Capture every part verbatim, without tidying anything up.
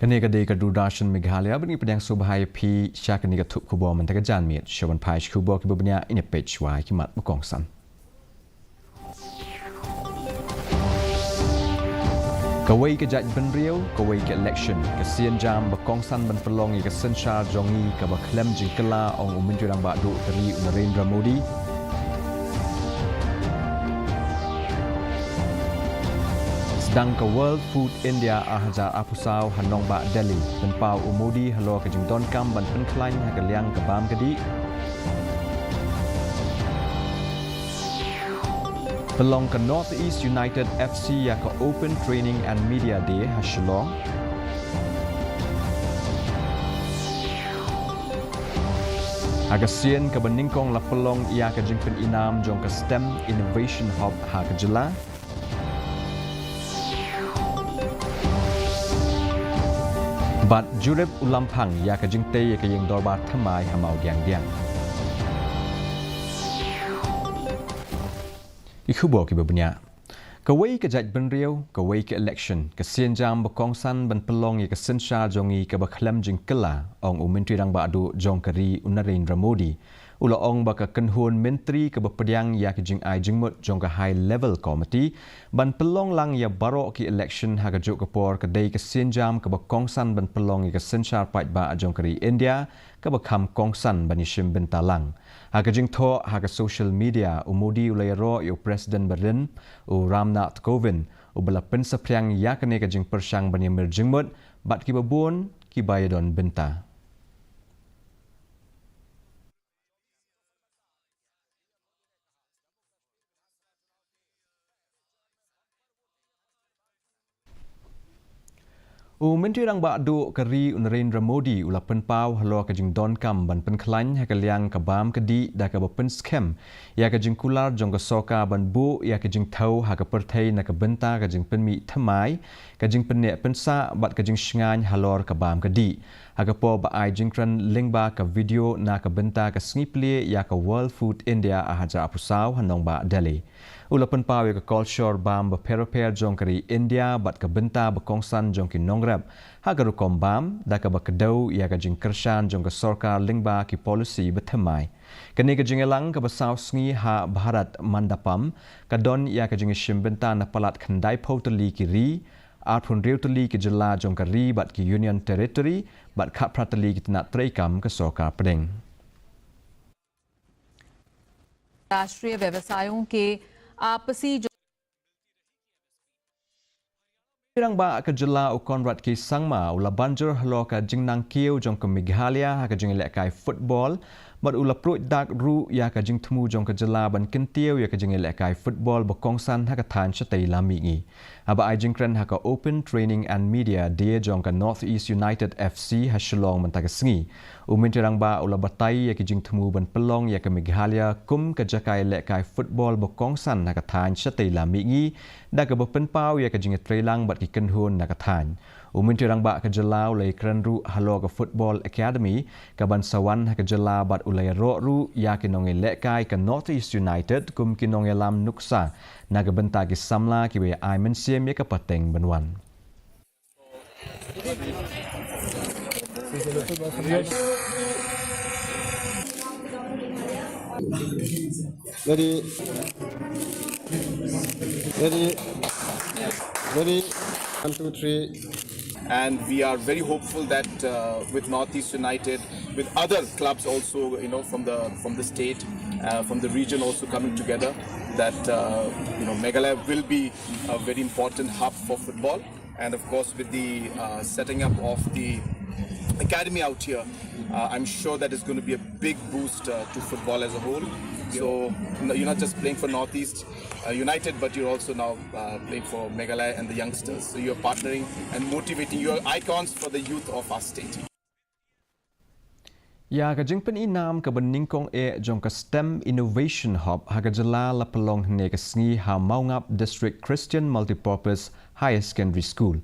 Kane ka dei ka Doordarshan Meghalaya, ban ngi pdiang sngewbha ïa phi sha kane ka thup khubor mynta ka janmiet. Sha ban phai sha ki khubor kiba bniah, ngin ïa peit shuwa ïa ki mat ba kongsan. Kawei ka jaitbynriew, kawei ka election. Ka sienjam ba kongsan ban pynlong ïa ka synshar jong ngi kaba khlem jingkylla, ong u Myntri Rangbah Duh ka ri u Narendra Modi. Sdang ka World Food India ar hajar arphew saw ha nongbah Delhi. Pynpaw u Modi halor ka jingdonkam ban pynkhlaiñ ha ka liang ka bam ka dih. Pynlong ka North East United F C ïa ka Open Training and Media Day ha Shillong. Ha ka sien kaba nyngkong la pynlong ïa ka jingpyninam jong ka STEM Innovation Hub ha ka jylla. Bad jurip u Lamphang ïa ka jingtei ïa ka ïing dorbar thymmai ha Mawdiangdiang. Ki khubor kiba bniah. Kawei ka jaitbynriew, kawei ka election. Ka sienjam ba kongsan ban pynlong ïa ka synshar jong ngi kaba khlem jingkylla, ong u Myntri Rangbah Duh jong ka ri u Narendra Modi. U la ong ba ka kynhun myntri kaba pdiang ïa ka jingai jingmut jong ka High Level Committee ban pynlong lang ïa baroh ki election ha kajuh ka por ka dei ka sienjam kaba kongsan ban pynlong ïa ka synshar paidbah jong ka ri India kaba kham kongsan ban ïashim bynta lang. Ha ka jingthoh ha ka social media, u Modi u la ïaroh ïa u President barim, u Ram Nath Kovind, uba la pynsaphriang ïa kane ka jingpyrshang ban ïamir jingmut bad kiba bun kiba ïadon bynta. U Myntri Rangbah Duh ka ri u Narendra Modi u la pynpaw halor ka jingdonkam ban pynkhlaiñ ha ka liang ka bam ka dih da kaba pynskhem ïa ka jingkular jong ka sorkar ban buh ïa ka jingthew ha ka pyrthei na ka bynta ka jingpynmih thymmai, ka jingpynneh pynsah bad ka jingshngaiñ halor ka bam ka dih. Ha ka por ba ai jingkren lyngba ka video na ka bynta ka sngi plie ïa ka World Food India ar hajar arphew saw ha nongbah Delhi, u la pynpaw ïa ka kolshor bam bapher bapher jong ka ri India bad ka bynta ba kongsan jong ki nongrep ha ka rukom bam, da kaba kdew ïa ka jingkyrshan jong ka sorkar lyngba ki polisi bathymmai. Kane ka jingïalang kaba saw sngi ha Bharat Mandapam ka don ïa ka jingïashim bynta na palat khyndaiphew tylli ki ri, arphew hynriew tylli ki jylla jong ka ri bad ki Union Territory, bad khatphra tylli ki tnat treikam ka sorkar pdeng. राष्ट्रीय व्यवसायों के आपसी जो Rangbah ka jylla u Conrad K Sangma u la ban jur halor ka jingnang kiew jong ka Meghalaya ha ka jingïalehkai football, bad u la pruid dak ruh ïa ka jingthmu jong ka jylla ban kyntiew ïa ka jingïalehkai football ba kongsan ha ka thaiñ shatei lam mihngi. Haba ai jingkren ha ka Open Training and Media Day jong ka North East United F C ha Shillong mynta ka sngi, u Myntri Rangbah u la batai ïa ki jingthmu ban pynlong ïa ka Meghalaya kum ka jaka ïalehkai football ba kongsan ha ka thaiñ shatei lam mihngi, da kaba pynpaw ïa ka jingïatreilang bad ki kynhun na ka thaiñ. U Myntri Rangbah ka jylla u la ïakren ruh halor ka Football Academy kaban sa wan ha ka jylla bad u la ïaroh ruh ïa ki nongïalehkai ka North East United kum ki nongïalam nuksa na ka bynta ki samla kiba ïa ai mynsiem ïa ka pateng ban wan. Ready. Ready. Ready. One, two, three. And we are very hopeful that, uh, with Northeast United, with other clubs also, you know, from the, from the state, uh, from the region also coming together, that, uh, you know, Meghalaya will be a very important hub for football. And of course, with the, uh, setting up of the academy out here, uh, I'm sure that is going to be a big boost, uh, to football as a whole. So, no, you're not just playing for Northeast, uh, United, but you're also now, uh, playing for Meghalaya and the youngsters. So you're partnering and motivating. You're icons for the youth of our state. Ïa ka jingpyninam kaba nyngkong eh jong ka STEM Innovation Hub ha ka jylla la pynlong hynne ka sngi ha Mawngap District Christian Multipurpose Higher Secondary School.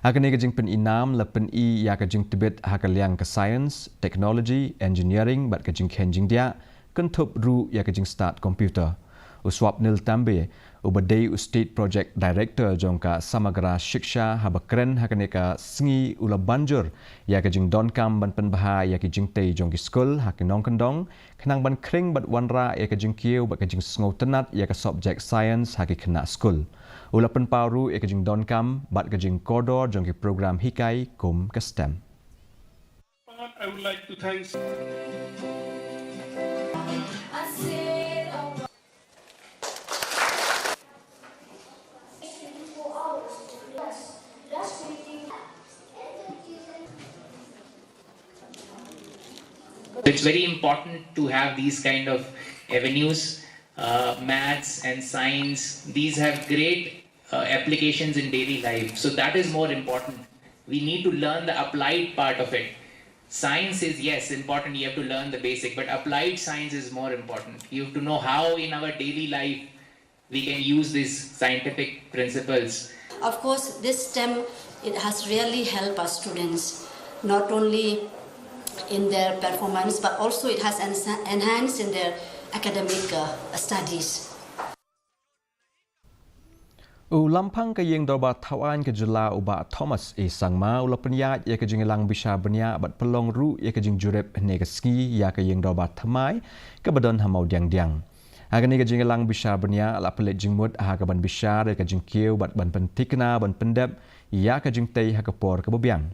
Ha kane ka jingpyninam la pyni ïa ka jingtbit ha ka liang ka science, technology, engineering bad ka jingkheiñ jingdiah, kynthup ruh ïa ka jingstad computer. U Swapnil Tambe, uba dei u State Project Director jong ka Samagra Shiksha, haba kren ha kane ka sngi u la ban jur ïa ka jingdonkam ban pynbha ïa ki jingtei jong ki skul ha ki nongkyndong, khnang ban khring bad wanrah ïa ka jingkiew bad ka jingsngewtynnat ïa ka subject science ha ki khynnah skul. U la pynpaw ruh ïa ka jingdonkam bad ka jingkordor jong ki program hikai kum ka STEM. I would like to thank It's very important to have these kind of avenues. Uh, maths and science, these have great uh, applications in daily life. So that is more important. We need to learn the applied part of it. Science is, yes, important. You have to learn the basic, but applied science is more important. You have to know how in our daily life we can use these scientific principles. Of course, this STEM, it has really helped our students, not only in their performance, but also it has ensa- enhanced in their academic uh, studies. U Lamphang ka Ïing Dorbar Thawaiñ ka Jylla u Bah Thomas A Sangma u la pynïaid ïa ka jingïalang bishar bniah bad pynlong ruh ïa ka jingjurip hynne ka sngi ïa ka Ïing Dorbar Thymmai kaba don ha Mawdiangdiang. Ha kane ka jingïalang bishar bniah la pynleit jingmut ha kaban bishar ïa ka jingkiew bad ban pynthikna ban pyndep ïa ka jingtei ha ka por kaba biang.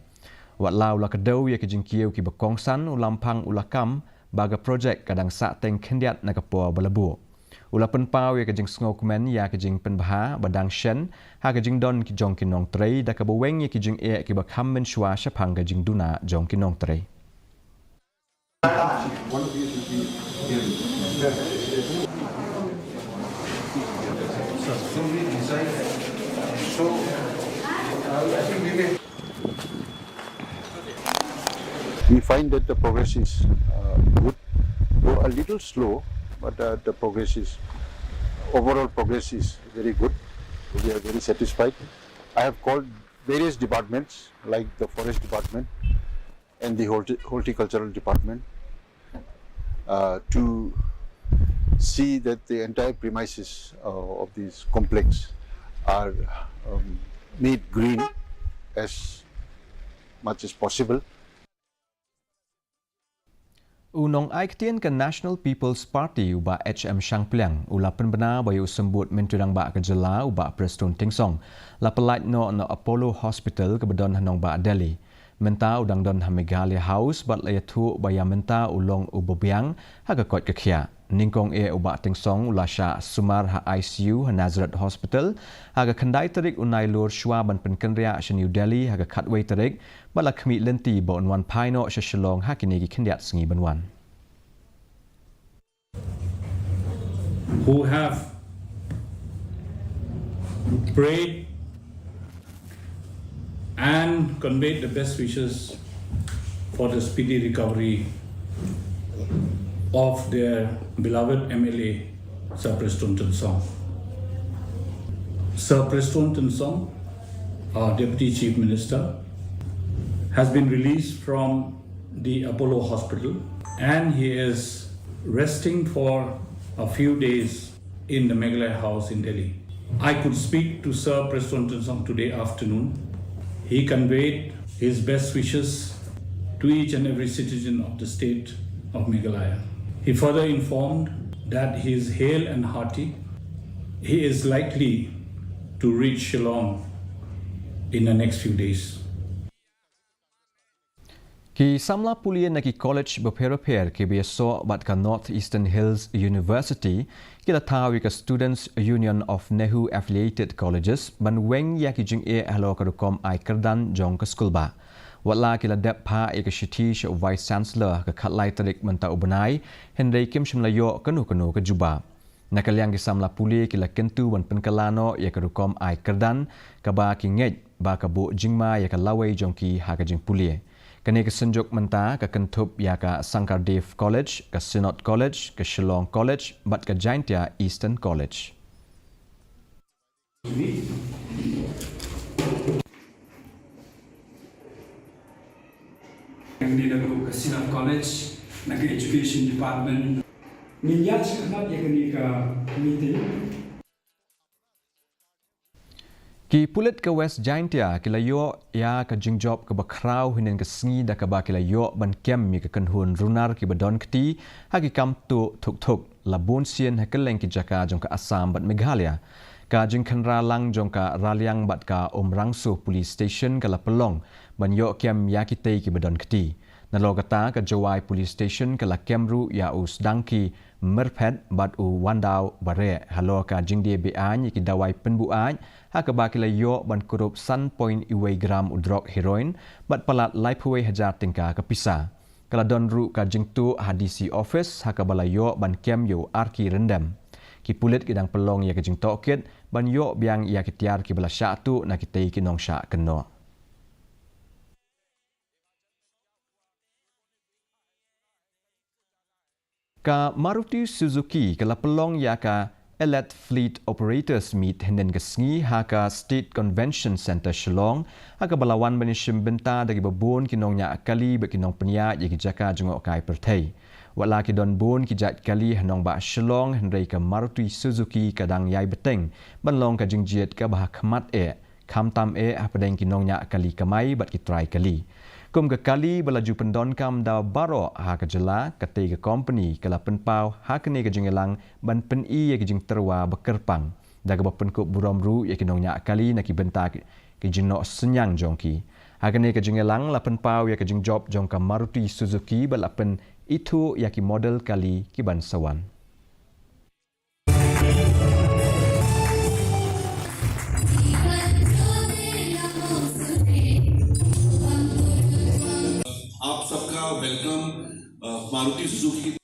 Wat la u la kdew ïa ka jingkiew kiba kongsan, u Lamphang u la kam ba ka projek ka dang sahteng khyndiat na ka por ba la buh. U la pynpaw ïa ka jingsngewkmen ïa ka jingpynbha ba dang shen ha ka jingdon jong ki nongtrei, da kaba weng ïa ki jingeh kiba kham mynshuwa shaphang ka jingduna jong ki nongtrei. We find that the progress is uh, good, though a little slow, but uh, the progress is, overall progress is very good. We are very satisfied. I have called various departments like the forest department and the horti- horticultural department uh, to see that the entire premises uh, of this complex are um, made green as much as possible. U nongai ktien ka National People's Party u Bah H M Shangpliang u la pynbna ba ïa u symbud Myntri Rangbah ka Jylla u Bah Prestone Tynsong la pyllait noh na Apollo Hospital kaba don ha nongbah Delhi. Mynta u dang don ha Meghalaya House bad la ïathuh ba ïa mynta u long uba biang ha ka koit ka khiah. Nyngkong eh u Bah Tynsong u la shah sumar ha I C U ha Nazareth Hospital ha ka khyndai tarik u Nailur shuwa ban pynkynriah sha New Delhi ha ka khatwei tarik bad la khmih lynti ba un wan phai noh sha Shillong ha kine ki khyndiat sngi ban wan. Who have prayed and conveyed the best wishes for the speedy recovery of their beloved M L A, Sir Prestone Tynsong. Sir Prestone Tynsong, our Deputy Chief Minister, has been released from the Apollo Hospital and he is resting for a few days in the Meghalaya House in Delhi. I could speak to Sir Prestone Tynsong today afternoon. He conveyed his best wishes to each and every citizen of the state of Meghalaya. He further informed that he is hale and hearty. He is likely to reach Shillong in the next few days. Ki samla pule na ki college bapher bapher kiba ïasoh bad ka North Eastern Hills University ki la thaw ïa ka Students Union of NEHU Affiliated Colleges ban weng ïa ki jingeh halor ka rukom ai kyrdan jong ka skulbah. Wat la ki la dep phah ïa ka shithi sha u Vice Chancellor ha ka khatlai tarik mynta u bnai, hynrei kim shym la ïoh kano kano ka jubab. Na ka liang ki samla pule ki la kyntu ban pynkylla noh ïa ka rukom ai kyrdan kaba ki ngeit ba ka buh jingma ïa ka lawei jong ki ha ka jingpule. Kane ka synjuk mynta ka kynthup ïa ka Sankardev College, ka Synod College, ka Shillong College bad ka Jaintia Eastern College. Ngi na ka Synod College, na ka Education Department. Ngin ïaid shakhmat ïa kane ka Ki pulit ka West Jaintia ki la ïoh ïa ka jingjop kaba khraw hynnin ka sngi da kaba ki la ïoh ban kem ïa ka kynhun runar kiba don kti ha ki kam tuh thuk thuk la bun sien ha kylleng ki jaka jong ka Assam bad Meghalaya. Ka jingkhynra lang jong ka Raliang bad ka Umrangso Police Station ka la pynlong ban ïoh kem ïa kitei kiba don kti. Nalor kata ka Jowai Police Station ka la kem ruh ïa u Sdangki Myrphet bad u Wandaw Bareh halor ka jingdie be-aiñ ïa ki dawai pynbuaid ha kaba ki la ïoh ban kurup san point wei gram u drok heroin bad palat laiphew wei hajar tyngka ka pisa. Ka la don ruh ka jingtuh ha D C office ha kaba la ïoh ban kem ïa u Arki Ryndem. Ki pulit ki dang pynlong ïa ka jingtohkit ban ïoh biang ïa ki tiar kiba la shah tuh na kitei ki nongshah kynnoh. Ka Maruti Suzuki ka la pynlong ïa ka Elite Fleet Operators Meet hynnin ka sngi ha ka State Convention Centre Shillong ha kaba la wan ban ïashim bynta da kiba bun ki nongñiah kali bad ki nongpynïaid ïa ki jaka jngohkai pyrthei. Wat la ki don bun ki jait kali ha nongbah Shillong hynrei ka Maruti Suzuki ka dang ïai bteng ban long ka jingjied kaba ha khmat eh khamtam eh hapdeng ki nongñiah kali kamai bad ki trai kali. Kum ka kali ba la ju pyndonkam da baroh ha ka jylla, katei ka kompeni ka la pynpaw ha kane ka jingïalang ban pyni ïa ka jingtyrwa ba kyrpang da kaba pynkup burom ruh ïa ki nongñiah kali na ki bynta ki jingnoh synñiang jong ki. Ha kane ka jingïalang la pynpaw ïa ka jingjop jong ka Maruti Suzuki ba la pynithuh ïa ki model kali ki ban sa wan. आप सबका वेलकम, अ, मारुति सुजुकी की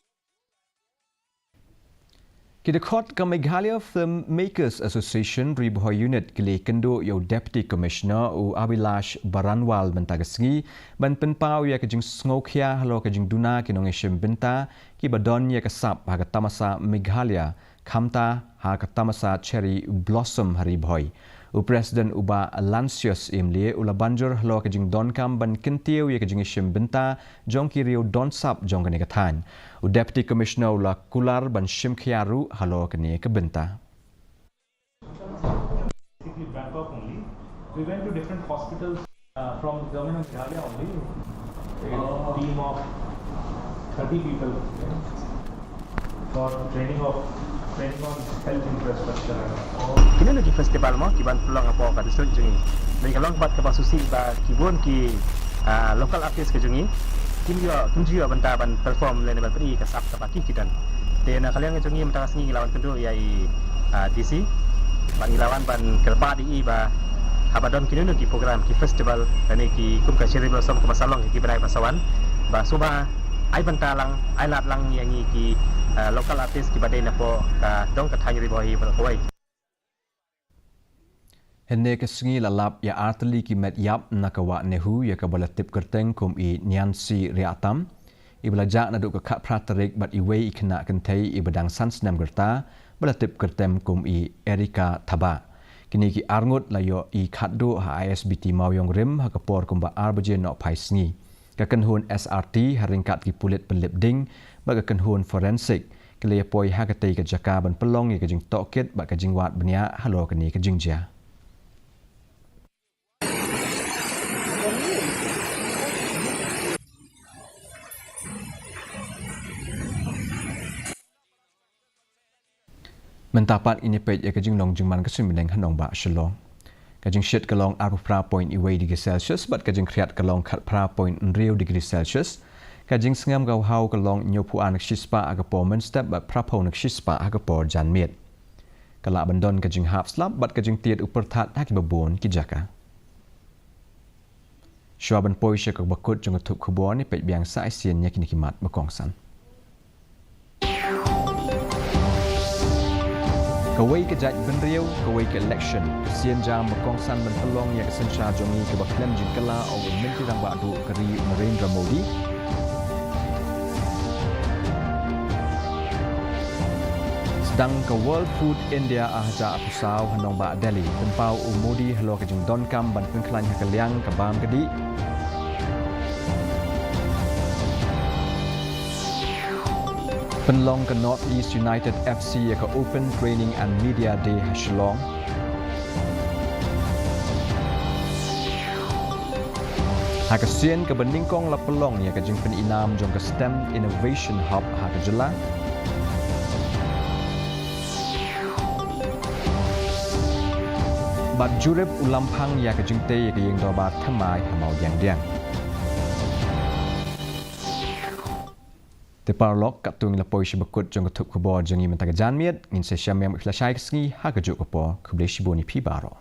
Ki dkhot ka Meghalaya Filmmakers Association Ri Bhoi Unit ki la ïakynduh ïa u Deputy Commissioner u Abhilash Baranwal mynta ka sngi ban pynpaw ïa ka jingsngewkhia halor ka jingduna ki nongïashim bynta kiba don ïa ka sap ha ka tamasa Meghalaya, khamtam ha ka tamasa Cherry Blossom ha Ri Bhoi. U President u Bah Lancius Imlie u la banjur halor ka jingdonkam ban kyntiew ïa ka jingïashim bynta jong ki riew don sap jong kane ka thaiñ. U Deputy Commissioner u la kular ban shim khia ruh halor kane ka bynta. Basically Bangkok only. We went to different hospitals, uh, from Government of Meghalaya only. A team of thirty people for training of, training on health infrastructure. Kine ki festival mo ki ban pynlong hapoh ka district jong ngi. Dei ka long pat kaba sngewsih ba ki bun ki, ah, local artist ka jong ngi kim ju ïoh, kim ju ïoh bynta ban perform lane ban pyni ka sap kaba ki ki don. Te na ka liang jong ngi mynta ka sngi ngi la wan kynduh ïa i, ah, D C. Ba ngi la wan ban kyrpad ïa i ba haba don kino kino ki program, ki festival lane ki kum ka Cherry Blossom kaba sa long ha ki bnai ba sa wan, ba sngewbha ai bynta lang, ai lad lang ïa ngi ki, ah, local artist kiba dei napoh ka dong ka thaiñ Ri Bhoi bad kawei. Hynne ka sngi la lap ïa artylli ki met ïap na ka wah NEHU ïa kaba la tip kyrteng kum i Niansi Riatam, iba la jah naduh ka khatphra tarik bad iwei i khynnah kynthei iba dang san snem ka rta ba la tip kyrteng kum i Erika Thabah. Kine ki arngut la ïoh i khatduh ha I S B T Mawïong rim ha ka por kumba ar baje nohphai sngi. Ka kynhun S R T ha ryngkat ki pulit pynlip ding bad ka kynhun forensic ki la ïa poi ha katei ka jaka ban pynlong ïa ka jingtohkit bad ka jingwad bniah halor kane ka jingjia. Mynta pat ngin ïa peit ïa ka jinglong jingman ka suiñ bneng ha nongbah Shillong. Ka jingshit ka long arphew phra point wei degree Celsius bad ka jingkhriat ka long khatphra point hynriew degree Celsius. Ka jingsngem ka bhaw ka long hynñiewphew ar na ka shispah ha ka por mynstep bad phraphew na ka shispah ha ka por janmiet. Ka lah ban don ka jinghap slap bad ka jingtied u pyrthat ha kiba bun ki jaka. Shuwa ban poi sha kaba kut jong ka thup khubor, ngin peit biang sa shisien ïa kine ki mat ba kongsan. Kawei ka jaitbynriew, kawei ka election. Ka sienjam ba kongsan ban pynlong ïa ka synshar jong ngi kaba khlem jingkylla, ong u Myntri Rangbah Duh ka ri Narendra Modi. Sdang ka World Food India ar hajar arphew saw ha nongbah Delhi. Pynpaw u Modi halor ka jingdonkam ban pynkhlaiñ ha ka liang ka bam ka dih. Pynlong ka North East United F C ïa ka Open Training and Media Day ha Shillong. Ha ka sien kaba nyngkong la pynlong ïa ka jingpyninam jong ka STEM Innovation Hub ha ka jylla. Bad jurip u lamphang ïa ka jingtei ïa ka ïing dorbar thymmai ha Mawdiangdiang. Te paralok, katto ngi la poi sha ba kut jong ka thup khubor jong ngi mynta ka janmiet. Ngin sa ïashem biang bad phi lashai ka sngi ha kajuh ka por. Khublei shibun ïa phi baroh.